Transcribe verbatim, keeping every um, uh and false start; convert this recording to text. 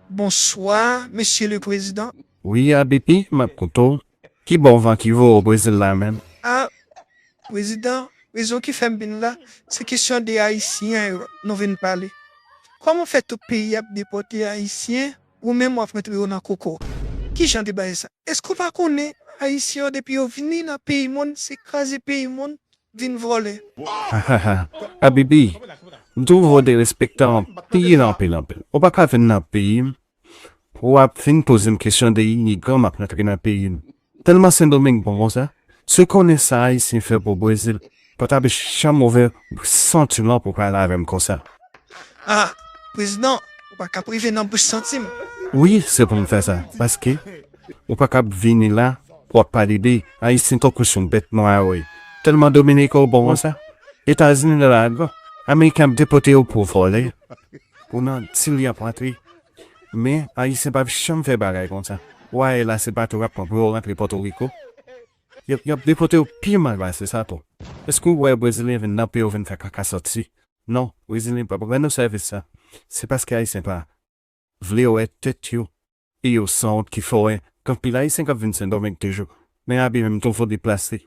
Bonswa, Mesye le Prezidan. Wi, Abibi, m ap koute w. Ki bò van ki voye w Brezil la menm? A, Prezidan, rezon ki fè m vin la, se kesyon de Ayisyen yo nou vin pale. Kòman fè tout peyi ap depòte Ayisyen, ou menm w ap rantre yo nan koko? Ki jan de bagay sa? Èske w pa konnen Ayisyen yo depi yo vini nan peyi moun, se kraze peyi moun, vin vòlè? Abibi, m twouve w derespektan anpil, anpil, anpil. Ou pa ka vin nan peyi m, w ap vin poze m kesyon de imigran m ap rantre nan peyi m. Tèlman Sendomeng bon konsa, si w konnen sa Ayisyen fè pou Brezil, pa t ap janm ouvè santi w lan pou pale avè m konsa. A, Prezidan, ou pa ka prive nan bouch santi m. Wi, se pou m fè sa, paske ou pa ka ap vini la pou w ap pale de Ayisyen tankou se yon bèt nwa, wi. Tèlman Dominiken yo bon konsa, Etazini la ladan, Ameriken ap depòte yo pou vòlè, pou nan di l y ap rantre. Men, Ayisyen p ap janm fè bagay konsa. W a wè la se bato y ap pran pou yo rantre Pòtoriko. Y ap, y ap depòte yo pi mal pase sa tou. Èske w wè Brezilyen vin nan peyi w vin fè kaka santi? Non, Brezilyen p ap rann nou sèvis sa. Se paske Ayisyen pa vle wè tèt yo e yo sanwont ki fè w wè gen anpil Ayisyen k ap vin Sendomeng toujou. Men Abibi, m twouve w deplase.